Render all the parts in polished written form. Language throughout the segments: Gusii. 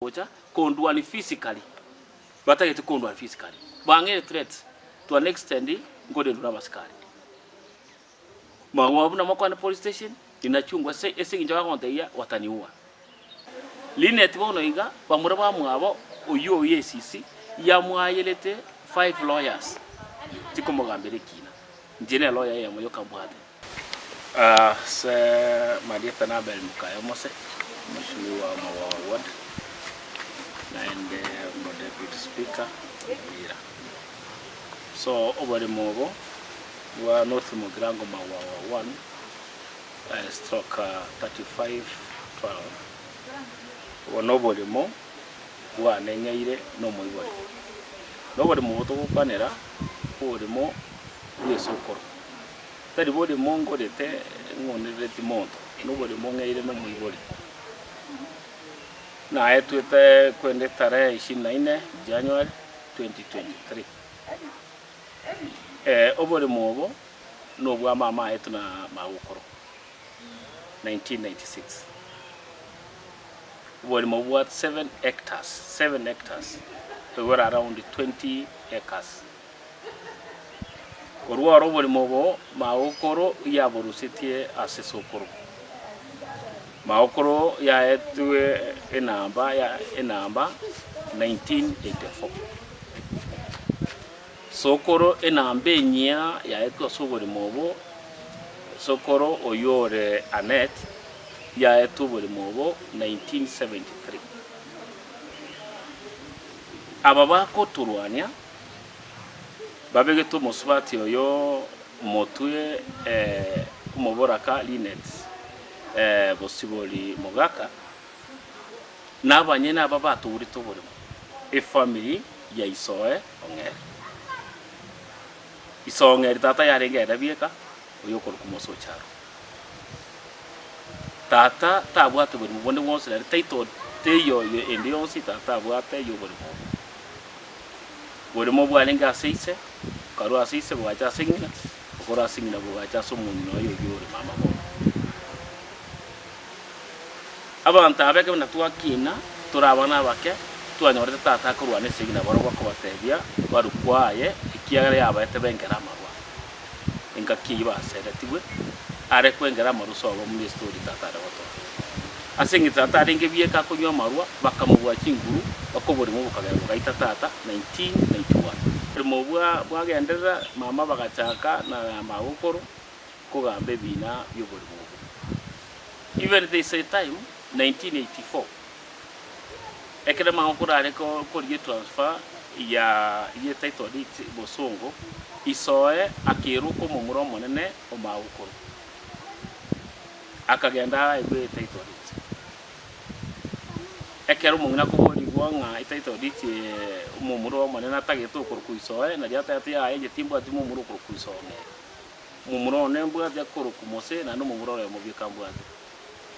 Gocha kondwani physically, batagete kondwani physically, bang'eire threats to an extent nkorendwa na abasikari. Magwa buna mokogenda police station, ninachungwa ase ase eng'encho bagontebia wataniua. Linet bono iga, bamura bamwabo oyio o EACC yamwayerete five lawyers chikomogambera ekina. Inche ne lawyer eyemo yoka mbwate. Ase marieta na Abel Mokaya Omose, Mheshimiwa Mawawa Ward, naende omo Deputy Speaker Nyamira. So oboremo obo bwa North Mugirango Mawawa 1 stroke 35 12 obo noboremo bwane ng'eire nomoibori. Noboremo obo togokwanera oboremo bw'esokoro. Tari borimo ngorete ng'onerereti monto, noborimo ng'eire nomoibori. Naetwete kwenda etarehe ishirini na ine January 2023. Oborimo obo nobwa mama aetwe na magokoro 1996. Oborimo bwa 7 hectares, 7 hectares, igoro around 20 acres. Korwa oro oborimo obo magokoro yaborusetie ase sokoro. Magokoro yaetwe enamba ya enamba 1984. Sokoro enamba enyia yaetwe ase oborimo obo, sokoro oyio ore Annette yaetwe oborimo obo 1973. Aba bakotorwania babegete omosubati oyo motwe omoboraka Linet Bosibori Mogaka, na abanyene aba batourete oboremo, efamiri ya Isoe Ong'eri. Isoe Ong'eri tata yarenge ere bieka, oyo okorokwa Musa Ocharo. Tata tabwate borimo bonde bwonsi nere title teiyo ende yonsi tata abwate y'oborimo obo. Borimo bwarenge ase ise, bokarwa ase ise bogacha ase ng'ina, bokorwa ase ng'ina bogacha ase omong'ina oye oyio ore mama bono. Abanto aba ekero buna twakina, tore abana abake, twanyorete tata akorwana esegi nabarobwo akobatebia barukwe aye ekiagera yabaete bengere amarwa. Engaki eyio baseretigwe, are kwengera amarwa sobo buna estori tata are gotoa. Ase eng'encho tata arenge bieka akonywa amarwa, bakamobua chinguru, bakoborimo bokagera bogaita tata 1991. Oborimo bwa bwagenderera, mama bagachaka na magokoro kogamba ebina bi'oborimo obwo. Even there is a time 1984 ekero magokoro are korigia etransfer ya ye title deed bosongo, isoe akeroka omomura omonene o magokoro. Akagenda aegwe etitle deed. Ekero omong'ina akoborigwa ng'a etitle deed omomura omonene atagete okorokwa isoe, nario atagete yaya inche timbwati momura okorokwa isoe nere. Momura one mbwate akorokwa Mose, naende omomura oyomo bweka mbwate.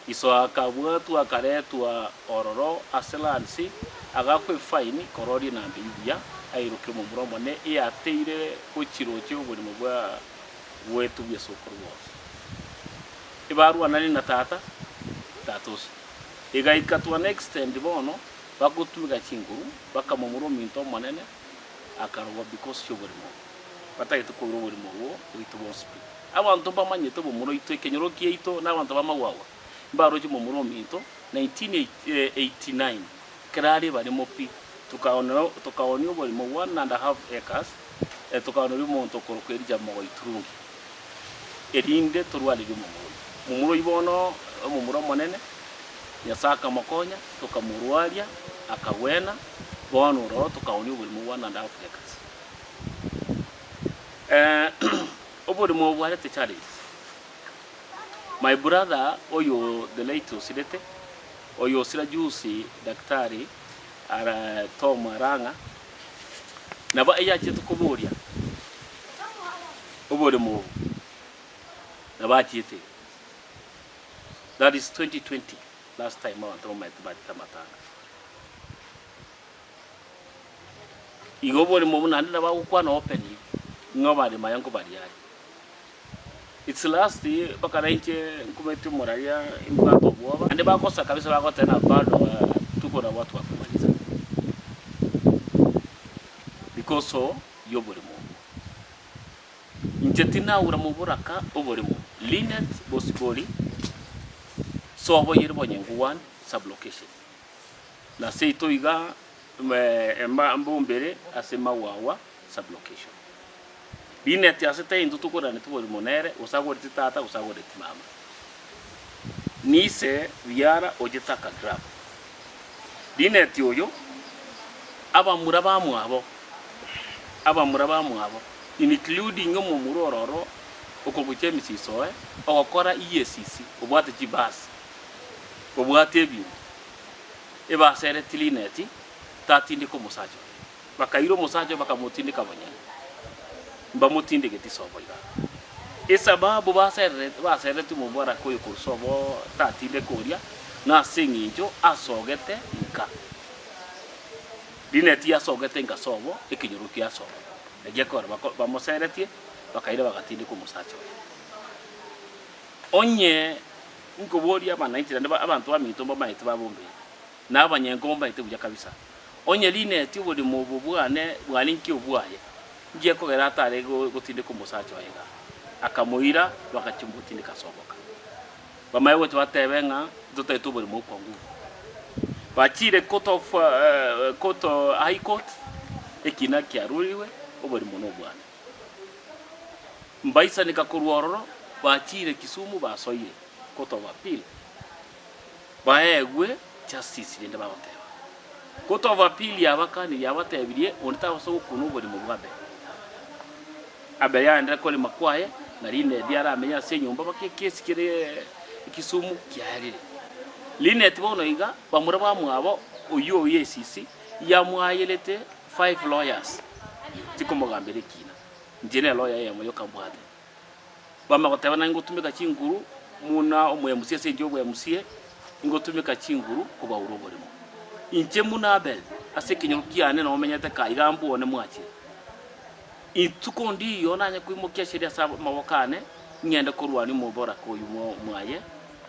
Iso akabwatwa akaretwa ororo ase lansi, agaakwa efaini kororia enamba eyio buya, airoke omomura omone eyateire gochirochia oborimo bwa bwetu bw'esokoro bwonsi. Ebarwanani na tata, tata ose. Egaika to an extent bono bagotumeka chinguru, bakamomura ominto omonene akarogwa because y'oborimo obo. Batagete koira oborimo obwo bwaito bwonsi pi. Abanto mbamanyete obomura oito, ekenyoro kiaito, na abanto b'amagwagwa mbaroche momura ominto 1989 ekero are barimo pi, tokaonera tokaonia oborimo one and a half acres, tokaoneria omonto okorokwa Elijah Mogoiturungi, erinde torwarerie omomura oyio. Momura oyio bono omomura omonene, Nyasae akamokonya, tokamorwaria, akagwena, bono ororo tokaonia oborimo one and a half acres. Oborimo obo bwarete challenges. My brother oyo the late osirete, oyo osira juzi daktari ara Tom Arang'a, nabo eyachete koboria oboremo obo, nabo achiete iga. That is 2020 last time abanto bamaete bachete amatanga. Igo oborimo obo naende nabo agokwana openly ng'a obarimo aya nkobaria are. It's last mpaka na inche nkumeti omoraria imbwate obwoba. Naende bagosa kabisa bagoteba ng'a bado tuko. Tuko na watu wa kumaliza because y'oboremo obwo. Inche tinaura moboraka oboremo Linet Bosibori sobo yere Bonyengu one sub-location. Na seito iga mbombere ase Mawawa sub-location. Linet ase tari intwe tokoraneti oboremo nere, gose agoreti tata gose agoreti mama. Nise biara ochete akagrab. Linet oyo abamura bamwabo, abamura bamwabo including omomura ororo okorwa James Isoe ogokora EACC obwate chibasi, obwate ebinto, ebasereti Linet tatindeka omosacha oye. Bakaira omosacha oye bakamotindeka bonyene, mbamotindegeti sobo iga. Esababu basererete baserereti omobaraka oyo korwa sobo tatindeka oria, nase eng'encho asogete nka. Linet yasogete nka sobo, ekenyoro kia sobo. Naki ekero bako bamoseretie, bakaira bagatindeka omosacha oye. Onye nkoboria abanainchi naende abanto baminto mbamaete babombere, na abanyenko mbamaete buya kabisa. Onye rineti oborimo obo bwane bwarenge obwaye, inki gekogera atare gotindeka omosacha oye iga? Akamoira, bagachia komotindeka ase oboka. Bamanye gocha batebe ng'a ntotagete oborimo okwa nguvu. Bachire court of court high court, ekina kiarurigwe, oborimo nobwane. Mbaisaneka korwa ororo, bachire Kisumu basoire court of appeal. Baegwe justice rende bagoteba. Court of appeal yabakanirie yabatebirie onde tabasa gokuna oborimo bwa Abel. Abel yaenderera korema kwaye na Linet aramenye ase enyomba baka ekesi kere Kisumu kiaerire. Linet bono iga bamura bamwabo oyio o EACC yamwayerete five lawyers chikomogambera ekina. Inche ne lawyer eyemo yoka mbwate. Bamanya goteba naye ngotumeka chinguru muna omoemusie ase enchera y'oboemusie, ingotumeka chinguru kobaura oborimo. Inche muna Abel, ase ekenyoro kiane nomenyete kaa iga mbwone mwachire. Ituko ndiyo nanye koimokia sheria ase amaboko ane, ng'ende korwania omoboraka oyio mwaye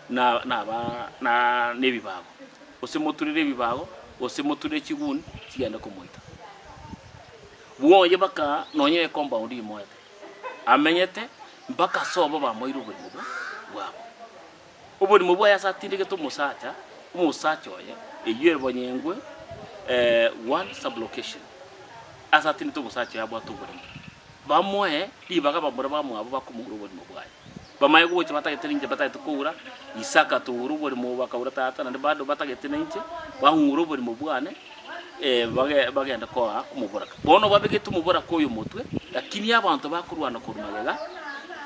na naba na nebibago, gose moturere ebibago, gose moturere chiguni chigende komoita. Bwoye baka nonye ecompound imoete. Amenyete mpaka ase obo bamoire oborimo bwa bwabo. Oborimo bwaye ase atindegete omosacha, omosacha oye, eyio ebonyengwe one sublocation, ase atindete omosacha oye abwate oborimo. Bamoe ribaga bamura bamwabo bakomoura oborimo bwaye. Bamanye gocha batagete ninche batagete koura, Isaka toura oborimo obo bakaura tata, naende bado batagete nainche, bang'ure oborimo bwane. Bagende koa omoboraka. Bono babegete omoboraka oyo motwe, lakini abanto bakorwana korwa magega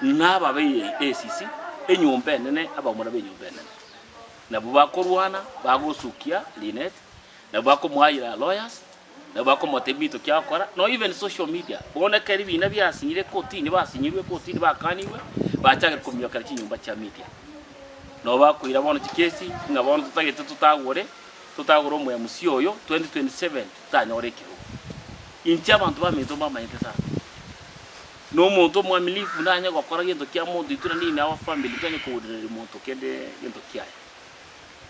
nababe esisi, enyomba enene, abamura b'enyomba enene. Nabwo bakorwana, bagosukia Linet, nabwo bakomoayera lawyers, nabwo bakomotebia ebinto ki agokora, no even social media. Bono ekero ebina biasinyire kotini, basinyirwe kotini, bakanigwe, bachakire kominyokera chinyomba chia media. Nabo bakoira bono chikesi, ng'a bono totagete totagore. Totagore omoyamusi oyo 2027 totanyore ekerogo. Inche abanto baminto mbamanyete sana. Na omonto omwaminifu nanye gokora gento kia monto intwe naende in our family ntanye kourereria monto kende gento kiaye.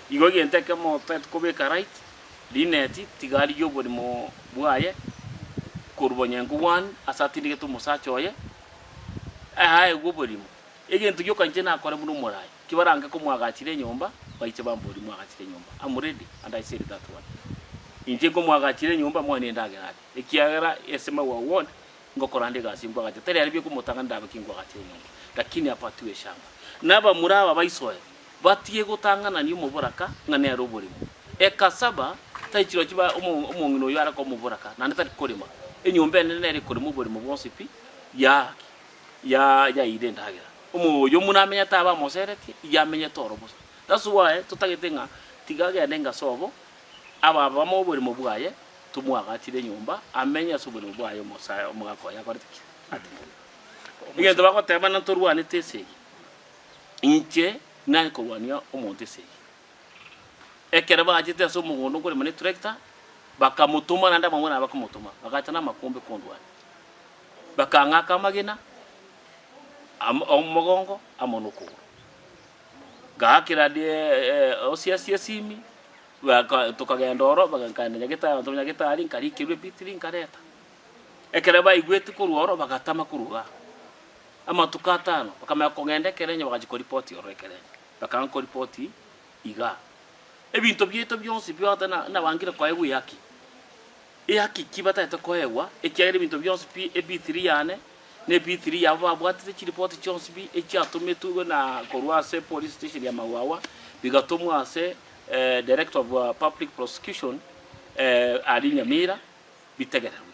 Igo egento ekemo totagete kobeka right, Linet tiga arigie oborimo bwaye korwa bonyenku one ase atindegete omosacha oye, aegwe oborimo. Egento gioka inche nakore buna omoraai, kibarange komwagachera enyomba, baiche bamborie mwagachere enyomba. I'm ready and I said that one. Inche nkomwagachera enyomba mwane endagera aria, ekiagera ase magwa ward ngokora nde egasi nkwagacha, tari aria bikomotanga ndabe ki nkwagachera enyomba, lakini apatiwe eshamba. Na abamura aba baisoe, batige gotang'anania omoboraka ng'a nere oborimo. Ekasaba, tari chirochio ba omo omong'ina oyio are koba omoboraka, naende tari korema. Enyomba enene nere ekorema oborimo bwonsi pi, yaaki. ya yaeire endagera. Omoyo buna amenyete abe amoseretie, iga amenyete oro bosa. That's why totagete ng'a tiga agende ngase obo, aba abamo oboremo bwaye, tomwagachire enyomba, amenye ase oboremo bwaye omosae omogaka oye akorete ki? Atigire. Egento bagoteba na ntorwanete esegi, inche nare korwania omonto esegi. Ekero bachete ase omogondo nkorema ne tractor, bakamotoma naende abamura nabo bakamotoma, bagacha na amakombe kondwania. Bakang'aka amagena omogongo amo nokogoro. Ngaakera osiasia esimi, Baka tokagenda oro, baga nkaenda nyagetari, abanto ba nyagetari, nkarikerwa ebitiri nkareta. Ekero baigwete korwa oro, bagatama korwa igaa. Amatuko atano, bakamanya kogenda ekerenyo bagachia koripoti ororo ekerenyo. Bakanga koripoti igaa. Ebinto biaito bionsi biote na nabangire koegwa ehaki. Ehaki ki batagete koegwa, ekiagera ebinto bionsi pi ebitiri yane, na ebitiri yabo babwatete chiripoti chionsi pi echiatometwe na korwa ase police station ya Mawawa, bigatomwa ase Director of Public Prosecution aria Nyamira bitegererwe.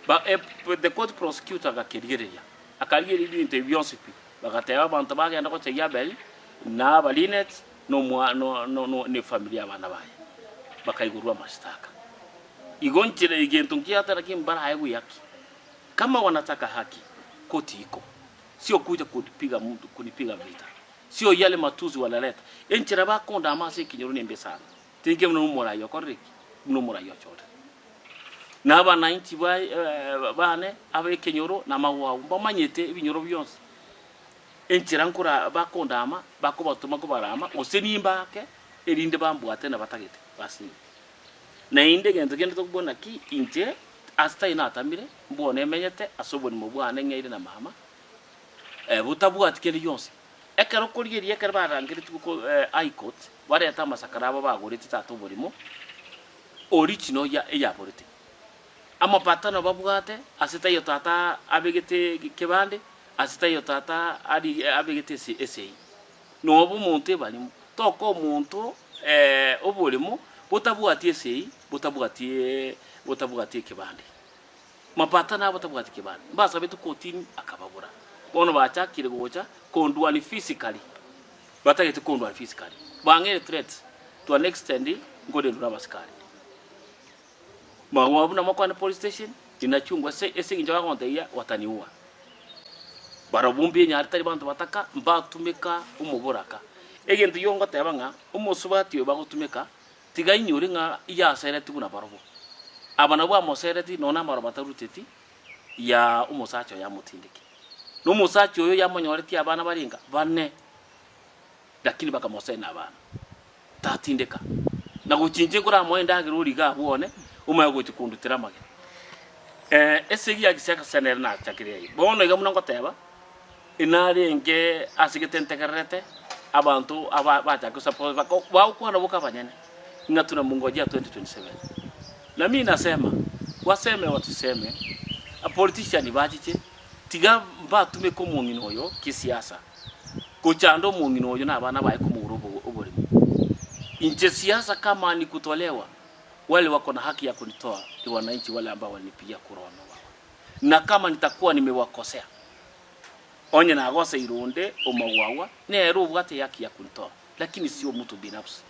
Ba the court prosecutor agakerigereria, akarigereria ebinto ebi bionsi pi, bagateba abanto bagenda gochia Abel na aba Linet na omwa no no no na efamiri y'abana baye, bakaigorwa amashtaka. Igo nchera egento nkiatera ki mbaraegwe haki. Kama wanataka haki, koti iko, sio kuja kunipiga mtu kunipiga vita. Sio yale matusi wanaleta. Enchera bakondama ase ekenyoro nembe sana. Tinki buna omorai okorire ki? Buna omorai ochorire. Na abanainchi baye bane ab'ekenyoro na amagwa abo mbamanyete ebinyoro bionsi. Enchera nkora bakondama, bakobatoma kobarama, gose nimbaake, erinde bambwate na batagete basinywe. Naende egento kende tokobua naki, inche ase tari natamire, mbono emenyete ase oborimo bwane ng'eire na mama, botabwati kende gionsi. Ekero korigereria ekero barangeretigwe ko High Court, barete amasakara abo bagorete tata oborimo, original ya eyaborete. Amapatano babwate, ase taiyo tata abegete kebande, ase taiyo tata ari abegete ese esei. Noba omonto ebarimo, toka omonto oboremo botabwati esei, botabwati botabwati ekebande. Mapatano abo tabwati kebande, mbasabete kotini akababora. Bono bachakire gocha kondwani physically, batagete kondwani physically. Bang'eire threats to an extent nkorendwa na abasikari. Magwa buna mokwane police station, ninachungwa ase ase eng'encho bagontebia wataniua. Barabwo mbenyare tari banto bataka, mbatumeka omoboraka. Egento igo ngoteba ng'a omosubati oyo bagotumeka, tiga ainyore ng'a iyaseretigwe nabarobwo. Aba nabwo amosereti nonya namaroba ataruteti ya omosacha oye amotindeke. Na omosacha oyo yamonyoretie abana barenga bane, lakini bakamosera na abana. Tatindeka. Na gochia inche nkoramoe endagera oria iga abwo one, omanye gochia kondutera amagena. Esegi ya gisiaka nere nachakire eye. Bono iga buna ngoteba, inarenge ase gete ntegererete, abanto aba bachake gosupport bako bagokwana boka abanyene, ng'a tunamongojea 2027. Na mi nasema, waseme watuseme, apolitician bachiche, tiga mbatumeke omong'ina oyo kisiasa, gochanda omong'ina oyo na abana baye komogora obo oboremo. Inche siasa kama ni kutolewa, wale wako na haki ya kunitoa ni wananchi wale ambao walinipigia kura wameuawa. Na kama nitakuwa nimewakosea, onye nagoseire onde omogwagwa, nere obwate ehaki ya kunitoa, lakini sio mtu binafsi.